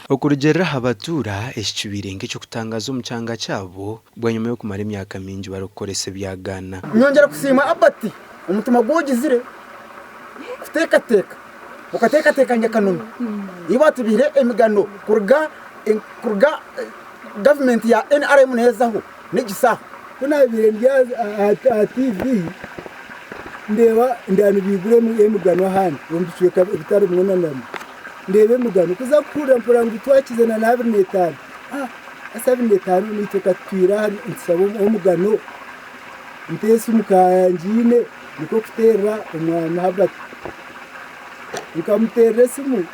Okurugiirira aha batuura, eki kibaire nk'eky'okutangaaza omu kyanga kyabo bwanyima y'okumara emyaka mingi barikukoresa ebyagaana. Nyongyera kusiima Albert omutima gu ogizire kuteekateeka okateekateeka Nyakanono ei baatubiire emigano kuruga kuruga gavumenti ya NRM neezaho n'egi saaha. Ku naabaire ndi aha tiivi ndeeba ndeeba nibaigura emigano ahandi omu bicweka ebitari bimwe na bimwe, ndeeba emigano kuza kuhurira mpurira ngu twakize na 25, hati 25 naitwe ka tutwire aha nitushaba omugano, nta esimu ka ngiine nikwo kuteerera omwami Herbert, nkamuteerera esimu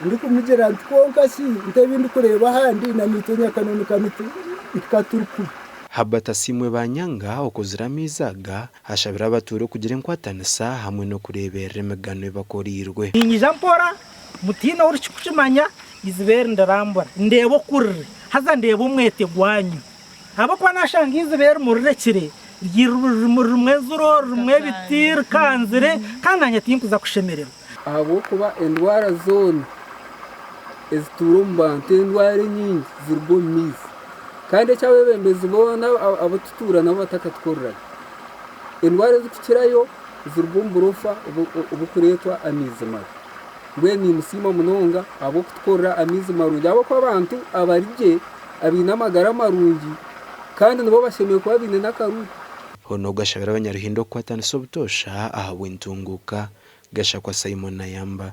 ndikumugira nti kwonka shi nti ebi ndikureeba ahandi na naitwe Nyakanono ka turi kubi. Herbert Asiimwe Banyanga okozire amaizi aga ashabire abatuura okugira enkwatanisa hamwe n'okureeberera emigano ebakoreirwe. Niinyija mpora, mutiine orikukimanya, eiziba eri ndirambura, ndeebe oku riri, haza ndeebe omwete gwanyu. Ahabw'okuba naashanga eiziba eri murirekire, ririmu enziro, ririmu ebiti, rikanzire, kandi naanye tinkuza kushemererwa. Ahabw'okuba endwara zoona ezituura omu bantu, endwara enyingi ziruga omu maizi. Kandi eki abeebembezi boona abu tutuura nabo batakatukoreraga. Endwara ezirikukirayo ziruga omu burofa oburikureetwa amaizi mabi. Mbwenu nimusiima munonga ahabw'okutukorera amaizi marungi ahabw'okuba abantu abari gye abaine amagara marungi kandi nibo bashemereire kuba baine n'akaruru. Hoona ogu ashabire abanyaruhindo okukwatanisa obutoosha ahabw'entunguuka. Gashakwa Simon Nayamba.